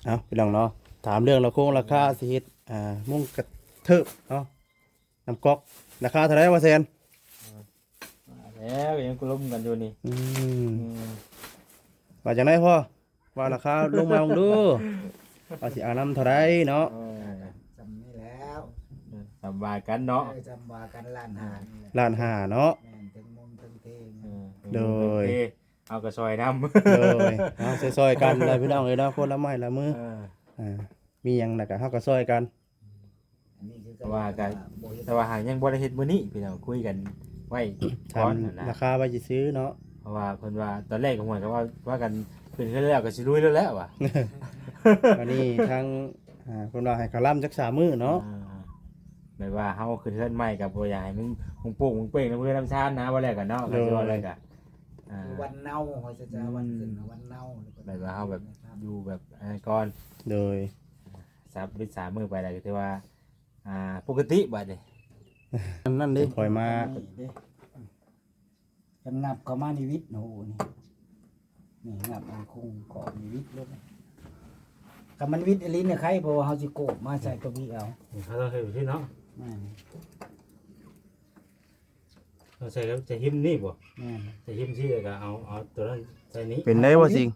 ເອົາ ພີ່ນ້ອງເນາະ ຖາມເລື່ອງລາຄົງລາຄາ ຊິເຮັດ ອ່າ ມຸງກະເທີບເນາະ ນ້ຳກອກ ລາຄາເທົ່າໃດວ່າແສນ? ແລ້ວຍັງກຸລົມກັນຢູ່ນີ້. ອືມ ອືມ ວ່າຈັ່ງໃດພໍ່? ວ່າລາຄາລົງມາເບິ່ງດູ ວ່າຊິເອົານຳເທົ່າໃດເນາະ? ເອີ ຊ່ຳນີ້ແລ້ວ ຊ່ຳວ່າກັນເນາະ. ເອີ ຊ່ຳວ່າກັນ ລ້ານຫ້ານີ້ແຫຼະ ລ້ານຫ້າເນາະ. ແມ່ນ ເຖິງມຸງເຖິງເທິງ. ເອີ ໂດຍ ເຮົາກໍຊ່ອຍນຳ. ໂດຍ ເຮົາຊ່ອຍໆກັນແຫຼະພີ່ນ້ອງເອີຍເນາະ ຄົນລະໄມ້ລະມື. ເອີ ອ່າ ມີຫຍັງລະກະເຮົາກໍຊ່ອຍກັນ. ອັນນີ້ຄືກັນ ວ່າກະ ແຕ່ວ່າຫາກຍັງບໍ່ໄດ້ເຮັດມື້ນີ້ພີ່ນ້ອງ ຄຸຍກັນໄວ້ກ່ອນຫັ້ນນະ ລາຄາໄວ້ຊື່ໆເນາະ. ເພາະວ່າເພິ່ນວ່າຕອນແລກກໍຫ້ວຍກໍວ່າ ວ່າກັນຂຶ້ນເຮືອນແລ້ວກໍຊິລຸຍໂລດແລ້ວວ່າ ອັນນີ້ທາງ ອ່າ ເພິ່ນວ່າໃຫ້ເຂົາລຳຈັກສາມມື້ເນາະ. ອ່າ ແບບວ່າເຮົາຂຶ້ນເຮືອນໃໝ່ກໍບໍ່ຢາກໃຫ້ມຶງ ມຸງໂປ່ງມຸງເປ່ງນຳເຮືອນນຳຊານນະ ວ່າແລ້ວກັນເນາະ. ໂດຍ ກໍຊິວ່າແລ້ວກໍ ອ່າ ວັນເນົາ ເຮົາຈະ ອືມ ວັນຂຶ້ນນະ ວັນເນົາ ແບບວ່າເຮົາແບບຢູ່ແບບອັນນັ້ນກ່ອນ. ໂດຍ ສາມ ສາມມື້ໄປແລ້ວກໍຖືວ່າ ອ່າ ປົກກະຕິບາດນີ້. ອັນນັ້ນເດ້ ຂ້ອຍມາ ຄັນງັບເຂົ້າມານີ້ ວິດໂຫນີ້ ນີ້ງັບເອົາໂຄງຂອບນີ້ ວິດລົງ. ຄັນມັນວິດອີ່ຫຼີນີ້ໄຄ ເພາະວ່າເຮົາຊິໂກບມາໃສ່ຕົວນີ້ເອົາ. ເຮົາຕ້ອງເຮັດແບບນີ້ເນາະ. ແມ່ນ ເຮົາໃສ່ ໃສ່ຫິມນີ້ບໍ່? ແມ່ນ ໃສ່ຫິມຊີ້ ແລ້ວກໍເອົາ ເອົາຕົວນັ້ນໃສ່ນີ້. ເປັນໄດ້ບໍ່ຊິງ?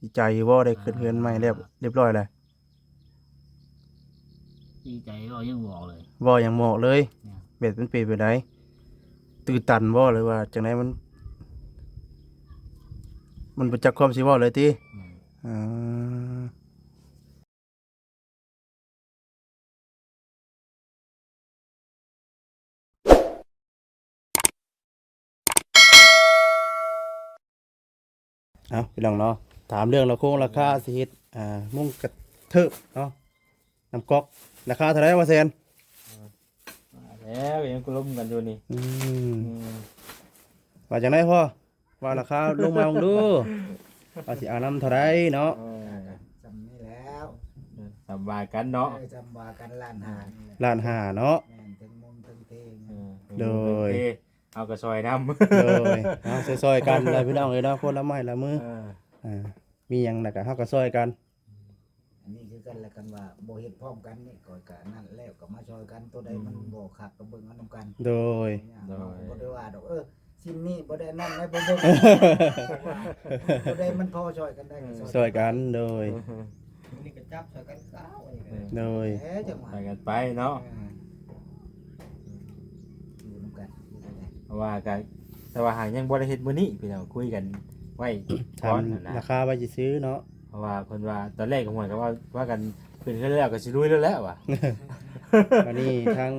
ດີໃຈຢູ່ບໍ່ ໄດ້ຂຶ້ນເຮືອນໃໝ່ແລ້ວ ອ່າ ຮຽບຮ້ອຍແລ້ວ? ດີໃຈ ເວົ້າຍັງບໍ່ອອກເລີຍ ເວົ້າຍັງບໍ່ອອກເລີຍ. ແມ່ນ ແບບມັນເປັນແບບໃດ? ຕື້ຕັນບໍ່ ຫຼືວ່າຈັ່ງໃດ? ມັນ ມັນບໍ່ຈັກຄວາມຊິເວົ້າເລີຍຕິ? ແມ່ນ ອືມ. ເອົາ ພີ່ນ້ອງເນາະ ຖາມເລື່ອງລາຄົງລາຄາ ຊິເຮັດ ອ່າ ມຸງກະເທີບເນາະ ນ້ຳກອກ ລາຄາເທົ່າໃດວ່າແສນ? ແລ້ວຍັງກຸລົມກັນຢູ່ນີ້. ອືມ ອືມ ວ່າຈັ່ງໃດພໍ່? ວ່າລາຄາລົງມາເບິ່ງດູ ວ່າຊິເອົານຳເທົ່າໃດເນາະ. ເອີ ຊ່ຳນີ້ແລ້ວ ຊ່ຳວ່າກັນເນາະ. ເອີ ຊ່ຳວ່າກັນ ລ້ານຫ້ານີ້ແຫຼະ ລ້ານຫ້າເນາະ. ແມ່ນ ເຖິງມຸງເຖິງເທິງ. ເອີ ໂດຍ ເຮົາກໍຊ່ອຍນຳ. ໂດຍ ເຮົາຊ່ອຍໆກັນແຫຼະພີ່ນ້ອງເອີຍເນາະ ຄົນລະໄມ້ລະມື. ເອີ ອ່າ ມີຫຍັງລະກະເຮົາກໍຊ່ອຍກັນ. ອັນນີ້ຄືກັນລະ ຄັນວ່າບໍ່ເຮັດພ້ອມກັນນີ້ ຂ້ອຍກະນັ້ນແລ້ວ ກໍມາຊ່ອຍກັນ ໂຕໃດມັນ ອືມ ບໍ່ຄັກກໍເບິ່ງເອົານຳກັນ. ໂດຍ ໂດຍ ບໍ່ໄດ້ວ່າດອກ ເອີ ຊິ້ນນີ້ບໍ່ໄດ້ນັ້ນ ບໍ່ເບິ່ງ ໂຕໃດມັນພໍຊ່ອຍກັນໄດ້ກໍ ເອີ ຊ່ອຍກັນ. ໂດຍ ອັນນີ້ກໍຈັບຊ່ອຍກັນຄືເກົ່າ ອັນນີ້ກໍ ໂດຍ ເອີ ຈັ່ງວ່າ ຊ່ອຍກັນໄປເນາະ. ເອີ ຢູ່ນຳກັນ ຢູ່ນຳກັນ ເພາະວ່າກໍ ແຕ່ວ່າຫາກຍັງບໍ່ໄດ້ເຮັດມື້ນີ້ພີ່ນ້ອງ ຄຸຍກັນໄວ້ກ່ອນຫັ້ນນະ ລາຄາໄວ້ຊື່ໆເນາະ. ເພາະວ່າເພິ່ນວ່າຕອນແລກກໍຫ້ວຍກໍວ່າ ວ່າກັນຂຶ້ນເຮືອນແລ້ວກໍຊິລຸຍໂລດແລ້ວວ່າ ອັນນີ້ທາງ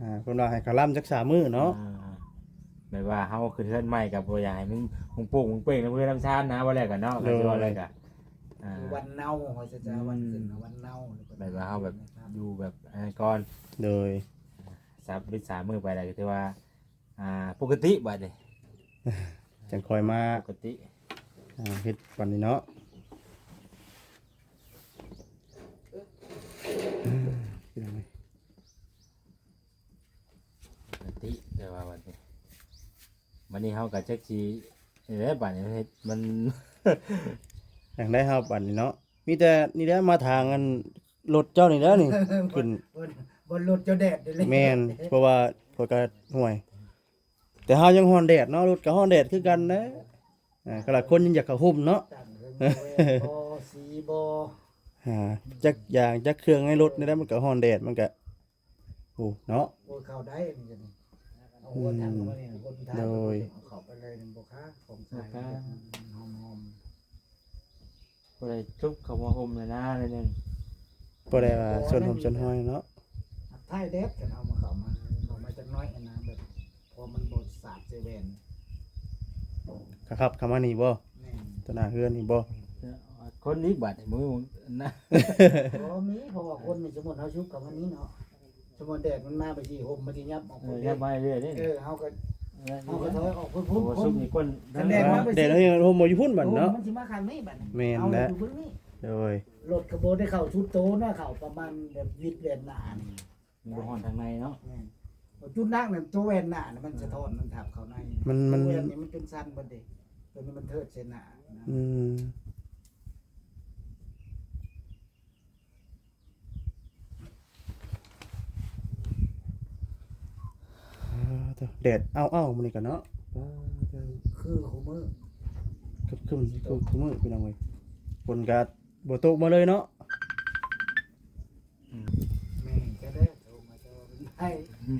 ອ່າ ເພິ່ນວ່າໃຫ້ເຂົາລຳຈັກສາມມື້ເນາະ. ອ່າ ແບບວ່າເຮົາຂຶ້ນເຮືອນໃໝ່ກໍບໍ່ຢາກໃຫ້ມຸງ ມຸງໂປ່ງມຸງເປ່ງນຳເຮືອນນຳຊານນະ ວ່າແລ້ວກໍເນາະ. ໂດຍ ກໍຊິວ່າແລ້ວກໍ ອ່າ ວັນເນົາ ເຮົາຈະ ອືມ ວັນຂຶ້ນນະ ວັນເນົາ ແບບວ່າເຮົາແບບຢູ່ແບບອັນນັ້ນກ່ອນ. ໂດຍ ສາມ ສາມມື້ໄປແລ້ວກໍຖືວ່າ ອ່າ ປົກກະຕິບາດນີ້ ຈັ່ງຄ່ອຍມາປົກກະຕິ ອ່າ ເຮັດບາດນີ້ເນາະ. ປົກກະຕິ ແຕ່ວ່າບາດນີ້ ບາດນີ້ເຮົາກໍຈັກຊິແລ້ວ ບາດນີ້ເຮັດມັນ ຈັ່ງໃດເຮົາບາດນີ້ເນາະ. ມີແຕ່ນີ້ແຫຼະ ມາທາງອັນລົດເຈົ້ານີ້ແຫຼະນີ້ ຂຶ້ນ ບ່ອນ ບ່ອນລົດເຈົ້າແດດນີ້ແຫຼະ. ແມ່ນ ເພາະວ່າຂ້ອຍກໍ ຫ້ວຍ ແຕ່ເຮົາຍັງຮ້ອນແດດເນາະ ລົດກໍຮ້ອນແດດຄືກັນນະ. ອ່າ ຂະໜາດຄົນຍັງຢາກເຂົ້າຮົ່ມເນາະ ຕັ້ງເຖິງບໍ່ແວ່ບໍ່ ສີບໍ່ ອ່າ ຈັກຢ່າງຈັກເຄື່ອງໃນລົດນີ້ແຫຼະ ມັນກໍຮ້ອນແດດ ມັນກໍ ໂອ້ ເນາະ ໂອ້ ເຂົ້າໄດ້ນີ້ກໍນີ້ ເອົາຫົວ ອືມ ທັງມານີ້ ຄົນທາງ ໂດຍ ເຂົ້າໄປເລີຍ ບໍ່ຄາຂອງໃຊ້ ບໍ່ຄາ ຫອມໆ ບໍ່ໄດ້ຈຸບເຂົ້າມາຮົ່ມແລ້ວນະ ໜ້ອຍໜຶ່ງ ບໍ່ໄດ້ວ່າ ບໍ່ ສ່ວນຮົ່ມ ນັ້ນ ສ່ວນຫ້ອຍເນາະ. ຖ່າຍແດດກັນ ເອົາມາ ເຂົ້າມາ ເຂົ້າມາຈັກໜ້ອຍຫັ້ນນະ ແບບ ເພາະມັນບໍ່ສາດໃສ່ແວ່ນ ຄັບໆ ເຂົ້າມານີ້ບໍ່? ແມ່ນ ຕໍ່ໜ້າເຮືອນນີ້ບໍ່? ຄົນອີກບາດນີ້ ບໍ່ມີນະ ບໍ່ມີ ເພາະວ່າຄົນນີ້ ສົມມຸດເຮົາຊຸກເຂົ້າມານີ້ເນາະ ສົມມຸດແດດມັນມາໄປຊິ ຮົ່ມມັນຊິຫຍັບອອກ ເອີ ພຸ້ນເດ້ ຫຍັບມາເລື້ອຍເດ້ ເອີ ເຮົາກໍ ເອີ ເຮົາກໍຖອຍອອກພຸ້ນ ພຸ້ນ ຊຸກນີ້ຄົນ ຄັນແດດມາໄປ ແດດເຮົາຍັງຮົ່ມບໍ່ຢູ່ພຸ້ນບັດເນາະ ມັນຊິມາຂ້າງນີ້ບັດນີ້ ແມ່ນແຫຼະ ເຮົາຢູ່ເບື້ອງນີ້ ໂດຍ ລົດກໍບໍ່ໄດ້ເຂົ້າສຸດໂຕນະ ເຂົ້າປະມານແບບວິດແວ່ນໜ້ານີ້ ມັນບໍ່ຮ້ອນທາງໃນເນາະ ແມ່ນ ຈຸດໜັກນັ້ນ ຕົວແວ່ນໜ້ານະ ມັນສະທ້ອນ ມັນທັບເຂົ້າໃນ ມັນ ມັນ ຕົວແວ່ນນີ້ມັນເປັນຊັ້ນເບິດເດ້ ຕົວນີ້ມັນເທີດໃສ່ໜ້ານະ ອືມ. ແດດເອົ້າໆ ມື້ນີ້ກໍເນາະ ປາດ ຄືຄູ່ມື້ ຄຶມໆ ຄືຄູ່ມື້ ພີ່ນ້ອງເອີຍ ຝົນກໍບໍ່ຕົກມາເລີຍເນາະ. ອືມ ແມ່ນ ເຈົ້າເດີ ໂທມາເຈົ້າເປັນໃຜ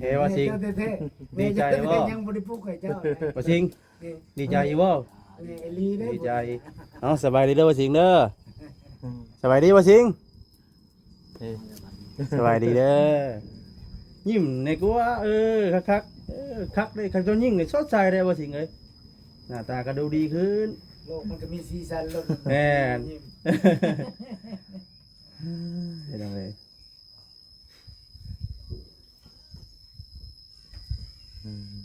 ເອີ ວ່າຊິງ ແມ່ນເຈົ້າແທ້ໆ ດີໃຈບໍ່ ແມ່ເຈົ້າແທ້ໆ ຍັງບໍ່ໄດ້ປຸກໃຫ້ເຈົ້າ ວ່າຊິງ ນີ້ ດີໃຈຢູ່ບໍ່ ແມ່ອີ່ຫຼີເດີ ດີໃຈ. ເອົ້າ ສະບາຍດີເດີວ່າຊິງເດີ ອືມ ສະບາຍດີວ່າຊິງ. ເອີ ສະບາຍດີເດີ ຍິ້ມແດ່ກວ່າ ເອີ ຄັກໆ ເອີ ຄັກເດ້ ຄັນເຈົ້າຍິ້ມນີ້ສົດໃສເດ້ ວ່າຊິງເອີຍ ໜ້າຕາກໍດູດີຂຶ້ນ ໂລກມັນກໍມີສີສັນ ໂລກ ແມ່ນ ພີ່ນ້ອງເອີຍ ອືມ.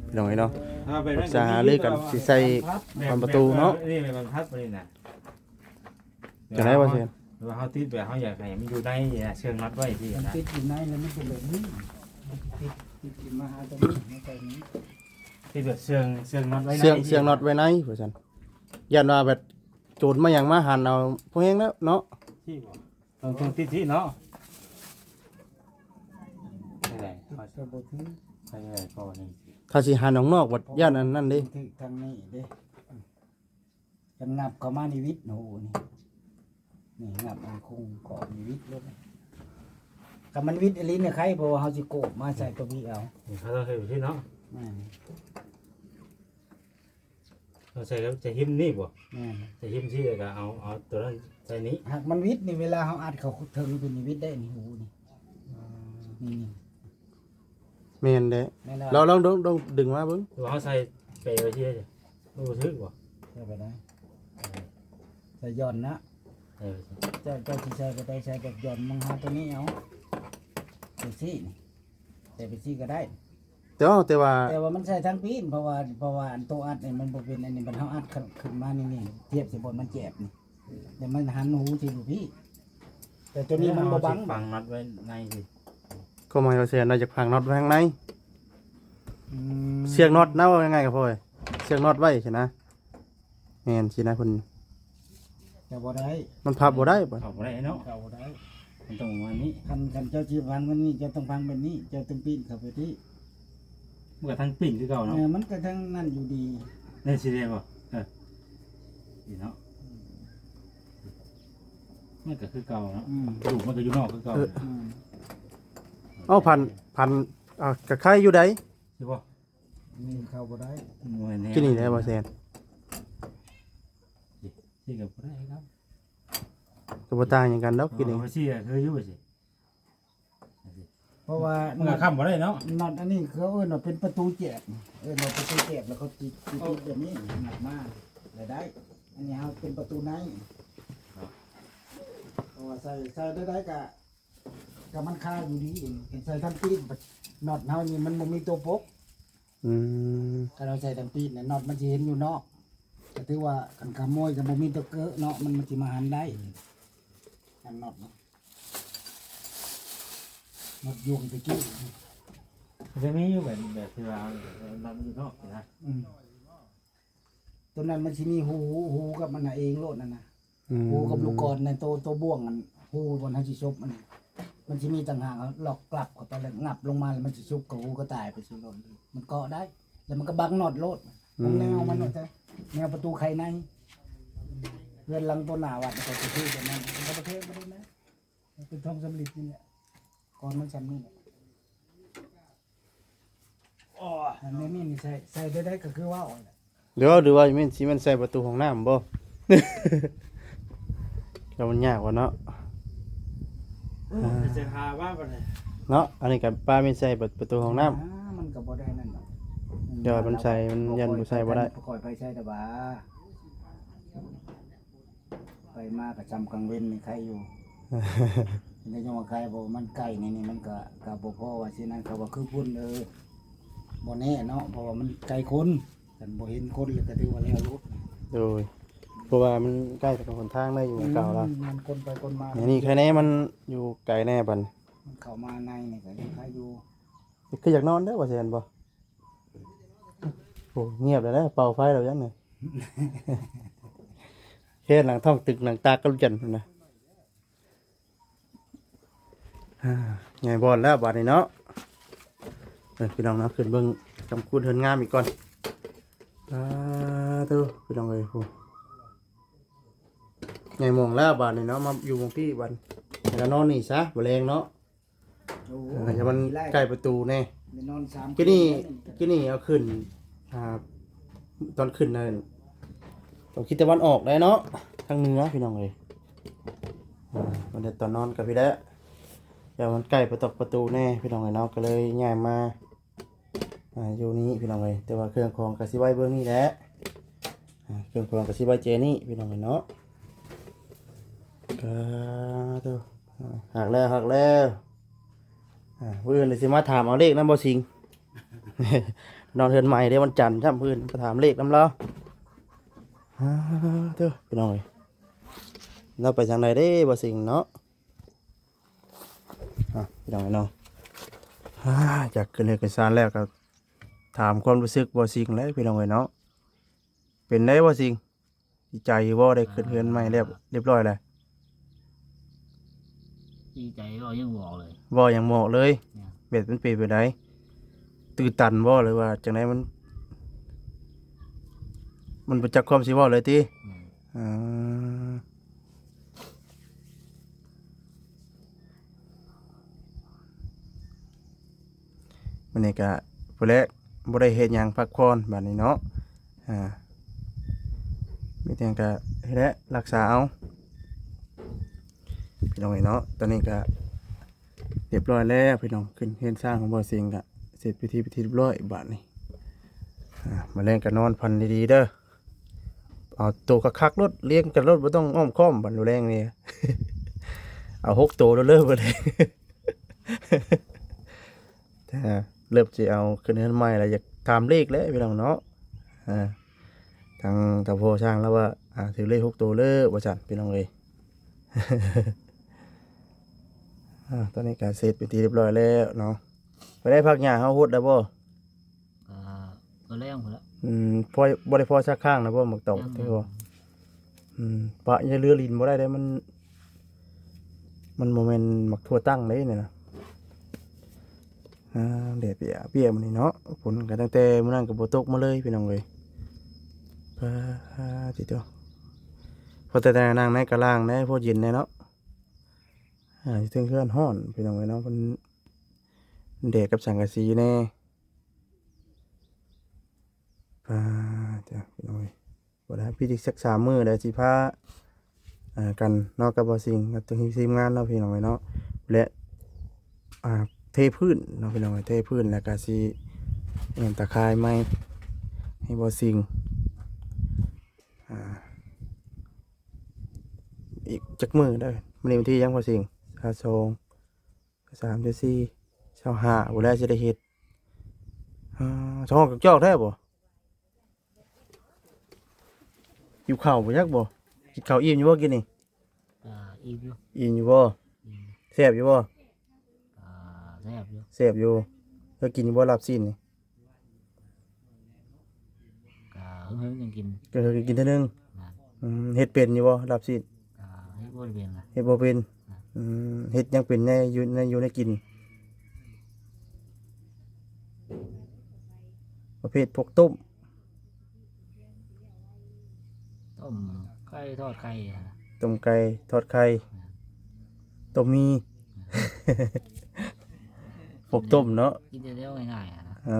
ພີ່ນ້ອງເອີຍເນາະ ອ່າ ໄປ ປຶກສາຫາລືກັນ ແບບ ຊິໃສ່ ແບບ ບານປະຕູເນາະ ແບບ ເອີ ນີ້ແມ່ນບັງຄັບອັນນີ້ນະ ຈັ່ງໃດວ່າຊິ ແບບວ່າເຮົາຕິດ ແບບເຮົາຢາກໃຫ້ມັນຢູ່ໃນເຊື່ອງນັອດໄວ້ຊີ້ນະ ມັນຕິດຢູ່ໃນແລ້ວມັນເປັນແບບນີ້ ຕິດ ຕິດຂຶ້ນມາຫາຕົວນີ້ ມາໃສ່ນີ້ ຕິດແບບເຊື່ອງ ເຊື່ອງນັດໄວ້ໃນ ເຊື່ອງ ເຊື່ອງນັດໄວ້ໃນວ່າຊັ້ນ ຢ້ານວ່າແບບໂຈນມາຫຍັງມາຫັນເອົາ ພໍແຮງແລ້ວເນາະ ຊີ້ບໍ່? ຕ້ອງ ຕ້ອງຕິດທີ່ເນາະ ນີ້ແຫຼະ ເຮົາ ກໍບໍ່ຖືກ ໃຫ້ໄດ້ກໍນີ້ ຖ້າຊິຫັນອອກນອກບັດຢ້ານອັນນັ້ນເດ້ ຖືກທາງນີ້ເດ້ ຄັນຫງັບເຂົ້າມານີ້ຫວິດ ໂອ້ ນີ້ ນີ້ຫຍັບອັນຄົງເກາະນີ້ຫວິດໂລດ ຄັນມັນຫວິດອີ່ຫຼີນີ້ໄຄ ເພາະວ່າເຮົາຊິໂກບມາໃສ່ຕົວນີ້ເອົາ ນີ້ເຮົາຕ້ອງເຮັດແບບນີ້ເນາະ ແມ່ນ. ເຮົາໃສ່ ໃສ່ຫິມນີ້ບໍ່? ແມ່ນ ໃສ່ຫິມຊີ້ ແລ້ວກໍເອົາ ເອົາຕົວນັ້ນໃສ່ນີ້ ຫາກມັນຫວິດນີ້ ເວລາເຮົາອັດເຂົ້າເທິງຕົວນີ້ຫວິດໄດ້ນີ້ ຫູນີ້ ອືມ ນີ້ ນີ້ ແມ່ນແຫຼະ ແມ່ນແລ້ວ ລອງ ລອງ ລອງ ລອງດຶງມາເບິ່ງ ຫຼືວ່າເຮົາໃສ່ເປໄວ້ທີ່ ບໍ່ຖືກບໍ່? ໃສ່ໄປໄດ້ ໃສ່ຢ່ອນນະ ເອີ ເຈົ້າ ເຈົ້າຊິໃສ່ໄປໄດ້ ໃສ່ແບບຢ່ອນມາຫາຕົວນີ້ເອົາ ຈັ່ງຊີ້ນີ້ ໃສ່ໄປຊີ້ກໍໄດ້. ແຕ່ວ່າ ແຕ່ວ່າ ແຕ່ວ່າມັນໃສ່ທາງປີ້ນ ເພາະວ່າ ເພາະວ່າອັນໂຕອັດນີ້ມັນບໍ່ເປັນອັນນີ້ ມັນເຮົາອັດຂຶ້ນ ຂຶ້ນມານີ້ ນີ້ ທຽບໃສ່ບ່ອນມັນແຈບນີ້ ແລ້ວມັນຫັນຫູຊິຢູ່ພີ້ ແຕ່ໂຕນີ້ມັນບໍ່ບັງ ເອົາຊິຝັງນັອດໄວ້ໃນພີ້ ກໍໝາຍວ່າແຊນວ່າຢາກຝັງນັອດໄວ້ຂ້າງໃນ ອືມ ເຊື່ອງນັອດນະ ເວົ້າງ່າຍໆກໍພໍ ເຊື່ອງນັອດໄວ້ຊີ້ນະ. ແມ່ນຊີ້ນະ ເພິ່ນ ຈະບໍ່ໄດ້ ມັນພັບບໍ່ໄດ້ ພັບບໍ່ໄດ້ເນາະ ເຂົ້າບໍ່ໄດ້ ມັນຕ້ອງປະມານນີ້ ຄັນ ຄັນເຈົ້າຊິຝັງແບບນີ້ ເຈົ້າຕ້ອງຝັງແບບນີ້ ເຈົ້າຕ້ອງປີ້ນເຂົ້າໄປພີ້ ມັນກໍທັງປີ້ນຄືເກົ່າເນາະ ເອີ ມັນກໍທັງນັ້ນຢູ່ດີ ນີ້ຊິແມ່ນບໍ່? ເອີ ນີ້ເນາະ ອືມ ມັນກໍຄືເກົ່າເນາະ ອືມ ກະດູກມັນກໍຢູ່ນອກຄືເກົ່າ ເອີ ອືມ ເອົ້າ ພັນ ພັນ ອ່າ ກະໄຄຢູ່ໃດ ຊິບໍ່? ນີ້ເຂົ້າບໍ່ໄດ້ ບໍ່ແມ່ນແນວ ກິນນີ້ໄດ້ບໍ່ແຊນ? ຊິກໍບໍ່ໄດ້ຄືກັນ ກໍບໍ່ຕ່າງຫຍັງກັນດອກ ກິນນີ້ ເອົາໄປຊິຄືຢູ່ຊິ ເພາະວ່າມັນກໍຄ້ຳບໍ່ໄດ້ເນາະ ນັອດອັນນີ້ເຂົາເອີ້ນວ່າເປັນປະຕູແຈບ ເອີ້ນວ່າປະຕູແຈບ ແລ້ວເຂົາຕິດ ຕິດ ຕິດແບບນີ້ ນັບມາແລ້ວໄດ້ ອັນນີ້ເຮົາເປັນປະຕູໃນ ເພາະວ່າໃສ່ ໃສ່ໄດ້ ໄດ້ກະ ກໍມັນຄາຢູ່ດີເອງ ເຫັນໃສ່ທັງຕີນ ນັອດເຮົານີ້ມັນບໍ່ມີຕົວປົກ ອືມ ຄັນເຮົາໃສ່ທັງຕີນນະ ນັອດມັນຊິເຫັນຢູ່ນອກ ກໍຖືວ່າຄັນຂະໂມຍກໍບໍ່ມີຕົວເກີະເນາະ ມັນ ມັນຊິມາຫັນໄດ້ ອືມ ອັນນັອດເນາະ ນັອດຢູ່ຕະກີ້ ມັນຈະມີຢູ່ແບບ ແບບທີ່ວ່າ ເອີ ນັອດຢູ່ນອກນີ້ນະ ອືມ ຕົວນັ້ນມັນຊິມີຮູ ຮູກັບມັນນະເອງໂລດນັ້ນນະ ອືມ ຮູກັບລູກກອນໃນໂຕ ໂຕບ່ວງນັ້ນ ຮູບ່ອນເຮົາຊິສົບມັນ ມັນຊິມີຕ່າງຫາກ ລັອກກລັບເຂົ້າໄປ ແລ້ວຫຍັບລົງມາ ແລ້ວມັນຊິສຸບກັບຮູກະຕ່າຍໄປສູ່ໂລດ ມັນເກາະໄດ້ ແລ້ວມັນກໍບັງນັອດໂລດ ອືມ ຂອງແນວມັນວ່າຊັ້ນ ແນວປະຕູໄຄໃນ ເຮືອນຫຼັງໂຕໜ້າວັດກໍຄືແບບນັ້ນ ມັນກໍບໍ່ແພງປານໃດນະ ເປັນທອງສຳລິດນີ້ແຫຼະ ກ່ອນມັນສ່ຳນີ້ແຫຼະ. ອັນນີ້ນີ້ໃສ່ ໃສ່ໄດ້ ໄດ້ກໍຄືເວົ້າຫັ້ນແຫຼະ ຫຼືວ່າ ຫຼືວ່າແມ່ນ ຊິແມ່ນໃສ່ປະຕູຫ້ອງນ້ຳບໍ່? ແລ້ວມັນຍາກວ່າເນາະ ເອີ ເອີ ຊິຫາວ່າບັດນີ້ເນາະ ອັນນີ້ກໍປ້າແມ່ນໃສ່ປະ ປະຕູຫ້ອງນ້ຳ ອ່າ ມັນກໍບໍ່ໄດ້ນັ້ນດອກ ແຕ່ວ່າມັນໃສ່ ມັນຢ້ານບໍ່ໃສ່ບໍ່ໄດ້ ຂ້ອຍໄປໃສ່ແຕ່ວ່າ ໄປມາກໍຊ່ຳກາງເວັນນີ້ໄຄຢູ່ ແຕ່ຍັງວ່າໄຄ ເພາະມັນໃກ້ນີ້ ນີ້ມັນກໍ ກໍບໍ່ພໍວ່າຊິນັ້ນ ເຂົາວ່າຄືພຸ້ນ ເອີ ບໍ່ແນ່ເນາະ ເພາະວ່າມັນໄກຄົນ ຄັນບໍ່ເຫັນຄົນແລ້ວກໍຖືວ່າແລ້ວໂລດ ໂດຍ ເພາະວ່າມັນໃກ້ກັບຫົນທາງໄດ້ຢູ່ ອືມ ເກົ່າລະ ມັນຄົນໄປຄົນມາ ອັນນີ້ໃຄແນ່ ມັນຢູ່ໄກແນ່ບັດ ມັນເຂົ້າມາໃນນີ້ກໍຍັງໄຄຢູ່ ຄືຢາກນອນເດີວ່າຊັ້ນບໍ່? ໂອ້ ງຽບແລ້ວ ເປົ່າໄຟແລ້ວຍັງນີ້ ເຮັດໜັງທ້ອງຕຶກໜັງຕາກກັນຈັ່ນນະ ອ່າ ໃຫຍ່ບ່ອນແລ້ວບາດນີ້ເນາະ. ເອີ ພີ່ນ້ອງເນາະ ຂຶ້ນເບິ່ງກຳຄູນເຮືອນງາມອີກກ່ອນ. ສາທຸ ພີ່ນ້ອງເອີຍ ໂອ້ ໃຫຍ່ໝອງແລ້ວບາດນີ້ເນາະ ມາຢູ່ໝ່ອງພີ້ບາດ ແລ້ວນອນນີ້ຊະ ບໍ່ແລງເນາະ. ໂອ້ ເອີ ຢ່າມັນໃກ້ປະຕູແດ່. ໄດ້ນອນສາມ ກິນນີ້ ຄືນແລ້ວ ກິນນີ້ເອົາຂຶ້ນ ອ່າ ຕອນຂຶ້ນນັ້ນ ຕ້ອງທິດຕາເວັນອອກໄດ້ເນາະ ທາງເໜືອ ພີ່ນ້ອງເອີຍ. ອ່າ ມັນໄດ້ຕອນນອນກໍພີ້ແຫຼະ ຢ່າມັນໃກ້ປະຕົກປະຕູແດ່ ພີ່ນ້ອງເອີຍເນາະ ກໍເລີຍຍ້າຍມາ ອ່າ ຢູ່ນີ້ ພີ່ນ້ອງເອີຍ. ແຕ່ວ່າເຄື່ອງຂອງກໍຊິໄວ້ເບື້ອງນີ້ແຫຼະ ອ່າ ເຄື່ອງຂອງກໍຊິໄວ້ເຈນີ້ ພີ່ນ້ອງເອີຍເນາະ. ອ່າ ໂທ້ ອ່າ ຮັກແລ້ວ ຮັກແລ້ວ. ອ່າ ມື້ອື່ນຊິມາຖາມເອົາເລກນຳບໍ່ສິງ ນອນເຮືອນໃໝ່ເດ້ ວັນຈັນຊ້ຳ ມື້ອື່ນໄປຖາມເລກນຳລາວ. ອ່າ ໂທ້ ພີ່ນ້ອງເອີຍ ລາວໄປທາງໃດເດ້ບໍ່ສິງເນາະ. ອ່າ ພີ່ນ້ອງເນາະ ອ່າ ຈາກຂຶ້ນເຮືອນຂຶ້ນຊານແລ້ວກໍຖາມຄວາມຮູ້ສຶກບໍ່ສິງແຫຼະ ພີ່ນ້ອງເອີຍເນາະ. ເປັນໃດບໍ່ສິງ? ດີໃຈຢູ່ບໍ່ ໄດ້ຂຶ້ນເຮືອນໃໝ່ແລ້ວ ອ່າ ຮຽບຮ້ອຍແລ້ວ? ດີໃຈ ເວົ້າຍັງບໍ່ອອກເລີຍ ເວົ້າຍັງບໍ່ອອກເລີຍ. ແມ່ນ ແບບມັນເປັນແບບໃດ? ຕື່ນຕັນບໍ່ ຫຼືວ່າຈັ່ງໃດ? ມັນ ມັນບໍ່ຈັກຄວາມຊິເວົ້າເລີຍຕິ? ແມ່ນ ອ່າ ມື້ນີ້ກະ ພຸ້ນແຫຼະ ບໍ່ໄດ້ເຮັດຫຍັງ ພັກຜ່ອນບາດນີ້ເນາະ. ອ່າ ມີແຕ່ກະ ນີ້ແຫຼະ ຮັກສາເອົາ ພີ່ນ້ອງເອີຍເນາະ. ຕອນນີ້ກະ ຮຽບຮ້ອຍແລ້ວ ພີ່ນ້ອງ ຂຶ້ນເຮືອນຊານຂອງບ່າວສິງກະ ເສັດພິທີ ເປັນທີ່ຮຽບຮ້ອຍບາດນີ້. ອ່າ ມື້ແລງກໍນອນຝັນດີໆເດີ ເອົາໂຕຄັກໆໂລດ ລຽງກັນໂລດ ບໍ່ຕ້ອງອ້ອມຄ້ອມ. ບັດມື້ແລງນີ້ ເອົາຫົກໂຕໂລດເລີຍມື້ແລງ. ແຕ່ເລີ່ມຊິເອົາຂຶ້ນເຮືອນໃໝ່ແລ້ວ ຢາກຖາມເລກແຫຼະ ພີ່ນ້ອງເນາະ. ອ່າ ທາງຕາພໍ່ຊ່າງລາວວ່າ ອ່າ ຖືກເລກຫົກໂຕເລີຍວ່າຊັ້ນ ພີ່ນ້ອງເອີຍ. ອ່າ ຕອນນີ້ກະເສັດເປັນທີ່ຮຽບຮ້ອຍແລ້ວເນາະ. ໄປໄດ້ພັກຫຍ້າເຮົາຫົດແລ້ວບໍ່? ກະ ກະແລ້ງພຸ້ນແຫຼະ. ອືມ ພໍ ບໍ່ໄດ້ພໍສັກຄ້າງນະບໍ່ ໝາກຕອກ? ຍັງ ທີ່ວ່າ ອືມ ປະ ຢ່າເຫຼືອຫຼິ້ນບໍ່ໄດ້ເດ້ ມັນ ມັນບໍ່ແມ່ນໝາກຖົ່ວຕັ້ງເດ້ນີ້ນະ. ອ່າ ແດດເປຍໆມື້ນີ້ເນາະ ຝົນກໍຕັ້ງແຕ່ມື້ນັ້ນກໍບໍ່ຕົກມາເລີຍ ພີ່ນ້ອງເອີຍ. ປາດ ຕິໂຕ ພໍແຕ່ນັ່ງໃນກະລ່າງແດ່ ພໍເຢັນແດ່ເນາະ. ອ່າ ຢູ່ເທິງເຮືອນຮ້ອນ ພີ່ນ້ອງເອີຍເນາະ ມັນແດດກັບສັງກະສີແດ່. ອ່າ ຈ້ະ ພີ່ນ້ອງເອີຍ ບໍ່ໄດ້ ພິທີສັກສາມມື້ ແລ້ວຊິພາ ອ່າ ກັນເນາະ ກັບບ່າວສິງ ກັບທີມງານເນາະ ພີ່ນ້ອງເອີຍເນາະ. ແລະ ອ່າ ເທພື້ນເນາະ ພີ່ນ້ອງເອີຍ ເທພື້ນ ແລ້ວກະຊິ ເອີ່ມ ຕາຂ່າຍໃໝ່ໃຫ້ບ່າວສິງ. ອ່າ ອີກຈັກມື້ເດີ? ມື້ນີ້ວັນທີຫຍັງ ບ່າວສິງ? ຊາວສອງ ຊາວສາມ ຊາວສີ່ ຊາວຫ້າ ພຸ້ນແຫຼະຊິໄດ້ເຮັດ. ອ່າ ສະຫອກກະຈອກແທ້ບໍ່? ຫິວເຂົ້າບໍ່ຈັກບໍ່? ກິນເຂົ້າອີ່ມຢູ່ບໍ່ກິນນີ້? ກະອີ່ມຢູ່. ອີ່ມຢູ່ບໍ່? ອີ່ມ. ແຊບຢູ່ບໍ່? ກະແຊບຢູ່. ແຊບຢູ່. ເຄີຍກິນຢູ່ບໍ່ລາບຊີ້ນນີ້? ກະເຮີ້ຍໆ ຍັງກິນ. ກະເຮີ້ຍໆ ກິນເທື່ອໜຶ່ງ. ແມ່ນ. ອືມ ເຮັດເປັນຢູ່ບໍ່ລາບຊີ້ນ? ກະເຮັດບໍ່ເປັນນະ. ເຮັດບໍ່ເປັນ. ແມ່ນ. ອືມ ເຮັດຫຍັງເປັນແດ່ ຢູ່ໃນ ຢູ່ໃນກິນ? ປະເພດພວກຕົ້ມ ຕົ້ມໄກ່ ທອດໄຂ່ຫັ້ນນະ. ຕົ້ມໄກ່ ທອດໄຂ່. ແມ່ນ. ຕົ້ມໝີ່ ພວກຕົ້ມເນາະ ກິນແນວງ່າຍໆຫັ້ນນະ. ເອີ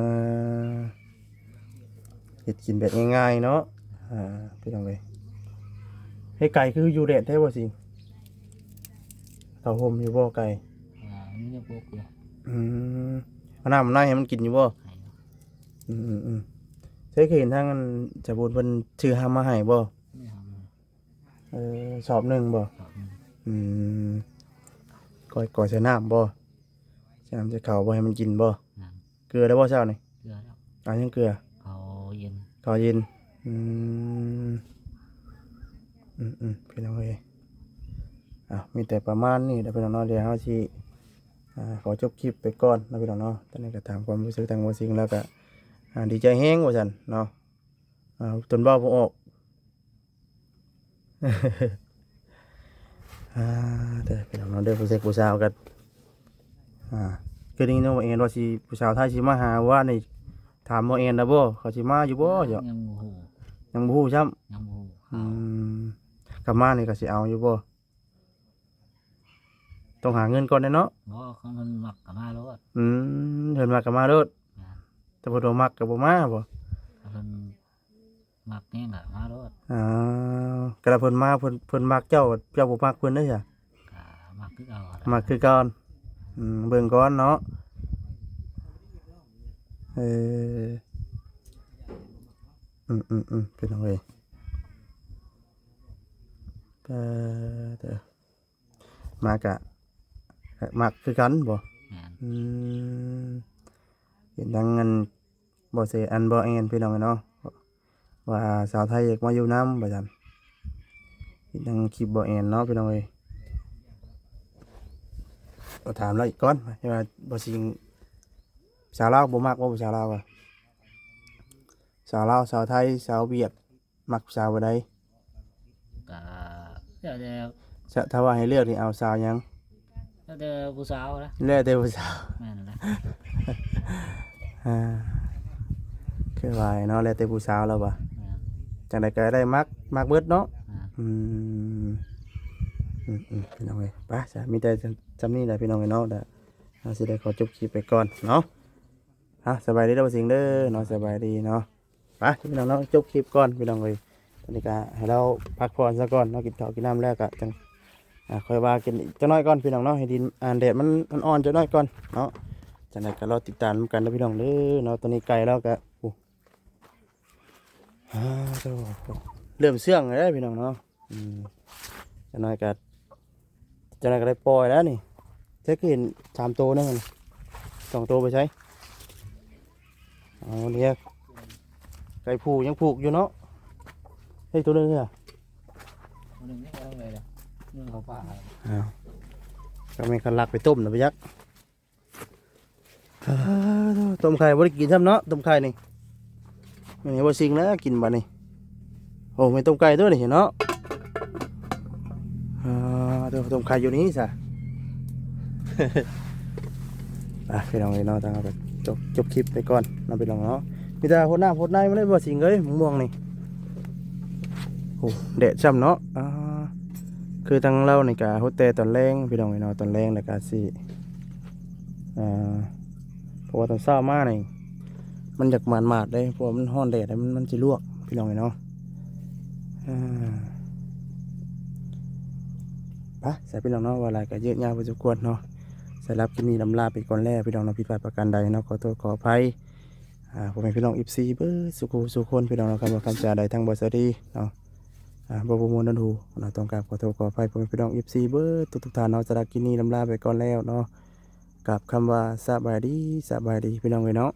ເຮັດກິນແບບງ່າຍໆເນາະ. ອ່າ ພີ່ນ້ອງເອີຍ ເຮັດໄກ່ຄືຢູ່ແດດແທ້ບໍ່ສິງ? ເຂົ້າຮົ່ມຢູ່ບໍ່ໄກ່? ອ່າ ມີແນວປົກຢູ່. ອືມ ເອົານ້ຳໃນໃຫ້ມັນກິນຢູ່ບໍ່? ໃຫ້. ອືມໆ ໃສ ເຄີຍເຫັນທາງອັນສາບຸນເພິ່ນຊື້ຮຳມາໃຫ້ບໍ່? ມີຮຳ. ເອີ ສອບໜຶ່ງບໍ່? ສອບໜຶ່ງ. ອືມ ກ້ອຍ ກ້ອຍໃສ່ນ້ຳບໍ່? ໃສ່ນ້ຳໃສ່ເຂົ້າບໍ່ ໃຫ້ມັນກິນບໍ່? ຍັງ. ເກືອແລ້ວບໍ່ເຊົ້ານີ້? ເກືອແລ້ວ. ເອົາຫຍັງເກືອ? ເຂົ້າເຢັນ. ເຂົ້າເຢັນ. ອືມ ອືມໆ ພີ່ນ້ອງເອີຍ ເອົາ ມີແຕ່ປະມານນີ້ແຫຼະ ພີ່ນ້ອງເນາະ. ດຽວເຮົາຊິ ອ່າ ຂໍຈົບຄລິບໄປກ່ອນເນາະ ພີ່ນ້ອງເນາະ. ຕອນນີ້ກໍຖາມຄວາມຮູ້ສຶກທາງບ່າວສິງແລ້ວກໍ ອ່າ ດີໃຈແຮງວ່າຊັ້ນເນາະ. ອ່າ ຈົນເວົ້າບໍ່ອອກ. ອ່າ ເດີ ພີ່ນ້ອງເນາະ ເດີ ຜູ້ຊາຍຜູ້ສາວກັນ ອ່າ ຄືໄດ້ຍິນວ່າແອນວ່າຊິ ຜູ້ສາວໄທຊິມາຫາວານນີ້ ຖາມບໍ່ແອນແລ້ວບໍ່ ເຂົາຊິມາຢູ່ບໍ່? ຍັງ ເຈົ້າ ຍັງບໍ່ຮູ້ ຍັງບໍ່ຮູ້ຊ້ຳ. ຍັງບໍ່ຮູ້ ອືມ ຄັນມານີ້ກໍຊິເອົາຢູ່ບໍ່? ຕ້ອງຫາເງິນກ່ອນແດ່ເນາະ. ບໍ່ ຄັນເພິ່ນມັກກໍມາໂລດ. ອືມ ເພິ່ນມັກກໍມາໂລດ. ແມ່ນ. ແຕ່ເພິ່ນບໍ່ມັກກໍບໍ່ມາບໍ່? ຄັນເພິ່ນມັກແຮງກໍມາໂລດ. ອໍ ກໍລະເພິ່ນມາ ເພິ່ນ ເພິ່ນມັກເຈົ້າ ເຈົ້າບໍ່ມັກເພິ່ນເດ້ຊະ? ກໍມັກຄືເກົ່າ. ມັກຄືເກົ່າ. ອືມ ເບິ່ງກ່ອນເນາະ. ເອີ ອືມໆໆ ພີ່ນ້ອງເອີຍ ກໍ ມາກະ ມັກຄືກັນບໍ່? ແມ່ນ. ອືມ ເຫັນທາງອັນບໍ່ເສ ອັນບໍ່ແອນ ພີ່ນ້ອງເອີຍເນາະ ວ່າສາວໄທຢາກມາຢູ່ນຳວ່າຊັ້ນ. ເຫັນທາງຄລິບບໍ່ແອນເນາະ ພີ່ນ້ອງເອີຍ. ກໍຖາມລາວອີກກ່ອນ ວ່າບໍ່ຊິງ ສາວລາວບໍ່ມັກບໍ່ ຜູ້ສາວລາວວ່າ ສາວລາວ ສາວໄທ ສາວຫວຽດ ມັກສາວແບບໃດ? ກະແລ້ວແຕ່ ຖ້າ ຖ້າວ່າໃຫ້ເລືອກນີ້ເອົາສາວຫຍັງ? ແລ້ວແຕ່ຜູ້ສາວນະ. ແລ້ວແຕ່ຜູ້ສາວ. ແມ່ນແຫຼະ. ອ່າ ຄືວ່າເນາະ ແລ້ວແຕ່ຜູ້ສາວລາວວ່າ. ແມ່ນ. ຈັ່ງໃດກໍໄດ້ມັກ ມັກເບິດເນາະ. ແມ່ນ. ອືມ ອືມໆ ພີ່ນ້ອງເອີຍ ໄປຊະ ມີແຕ່ຊ່ຳນີ້ແຫຼະ ພີ່ນ້ອງເອີຍເນາະ. ດຽວເຮົາຊິໄດ້ຂໍຈົບຄລິບໄປກ່ອນເນາະ. ອ່າ ສະບາຍດີເດີ ບໍ່ສິງເດີເນາະ ສະບາຍດີເນາະ. ໄປພີ່ນ້ອງເນາະ ຈົບຄລິບກ່ອນພີ່ນ້ອງເອີຍ. ຕອນນີ້ກໍໃຫ້ລາວພັກຜ່ອນຊະກ່ອນເນາະ ກິນເຂົ້າກິນນ້ຳແລ້ວກໍຈັ່ງ ອ່າ ຄ່ອຍວ່າກັນອີກຈັກໜ້ອຍກ່ອນພີ່ນ້ອງເນາະ ໃຫ້ດິນ ອ່າ ແດດມັນ ມັນອ່ອນຈັກໜ້ອຍກ່ອນເນາະ. ຈັ່ງໃດກໍລໍຕິດຕາມນຳກັນເດີພີ່ນ້ອງເດີເນາະ. ຕອນນີ້ໄກ່ລາວກໍ ໂອ້ ອ່າ ໂທ້ ເລີ່ມເຊື່ອງແລ້ວພີ່ນ້ອງເນາະ. ອືມ ຈັກໜ້ອຍກໍ ຈັກໜ້ອຍກໍໄດ້ປ່ອຍແລ້ວນີ້. ແທ້ຄືເຫັນສາມໂຕໜຶ່ງ ສອງໂຕໄປໃສ? ເອົານີ້ ໄກ່ຜູ້ຍັງຜູກຢູ່ເນາະ. ເຮີ້ຍ ໂຕໜຶ່ງເນຍ ໂຕໜຶ່ງນີ້ເອົາໄປແລ້ວ ໜຶ່ງເຂົ້າປ່າ. ອ້າວ ກໍແມ່ນຄັນລັກໄປຕົ້ມນະ ບໍ່ຈັກ. ອ່າ ຕົ້ມໄຂ່ບໍ່ໄດ້ກິນຊ້ຳເນາະ ຕົ້ມໄຂ່ນີ້. ມື້ນີ້ບໍ່ຊິງແລ້ວກິນບັດນີ້. ໂອ້ ແມ່ນຕົ້ມໄກ່ຕົວນີ້ເນາະ. ອ່າ ໂທ້ ຕົ້ມໄຂ່ຢູ່ນີ້ຊະ. ອ່ະ ພີ່ນ້ອງເອີຍເນາະ ທາງເຮົາກໍຈົບ ຈົບຄລິບໄປກ່ອນເນາະ ພີ່ນ້ອງເນາະ. ມີແຕ່ຫົດນ້ຳຫົດໃນມາເລີຍ ບໍ່ສິງເອີຍ ມະມ່ວງນີ້. ໂອ້ ແດດຊ້ຳເນາະ. ອ່າ ຄືທາງເຮົານີ້ກະຫົດແຕ່ຕອນແລງພີ່ນ້ອງເອີຍເນາະ ຕອນແລງແລ້ວກະຊິ ອ່າ ເພາະວ່າຕອນເຊົ້າມານີ້ມັນຢາກໝາດໆເດ້ ເພາະວ່າມັນຮ້ອນແດດ ມັນ ມັນຊິລວກພີ່ນ້ອງເອີຍເນາະ. ອ່າ ໄປຊະພີ່ນ້ອງເນາະ ເວົ້າຫຼາຍກະຍືດຍາວພໍສົມຄວນເນາະ. ສຳລັບຄລິບນີ້ລຳລາໄປກ່ອນແລ້ວພີ່ນ້ອງເນາະ ຜິດພາດປະການໃດເນາະ ຂໍໂທດຂໍອະໄພ. ອ່າ ພໍ່ແມ່ພີ່ນ້ອງເອັຟຊີເບິດສູ່ຜູ້ສູ່ຄົນພີ່ນ້ອງເນາະ ຄຳວ່າຄຳຈາໃດທາງບໍ່ສະດີເນາະ ອ່າ ບໍ່ ບໍ່ມ່ວນຫົວ ເນາະ ຕ້ອງກາບຂໍໂທດຂໍອະໄພພໍ່ແມ່ພີ່ນ້ອງເອັຟຊີເບິດທຸກໆທ່ານເນາະ. ສຳລັບຄລິບນີ້ລຳລາໄປກ່ອນແລ້ວເນາະ ກັບຄຳວ່າສະບາຍດີ ສະບາຍດີພີ່ນ້ອງເອີຍເນາະ.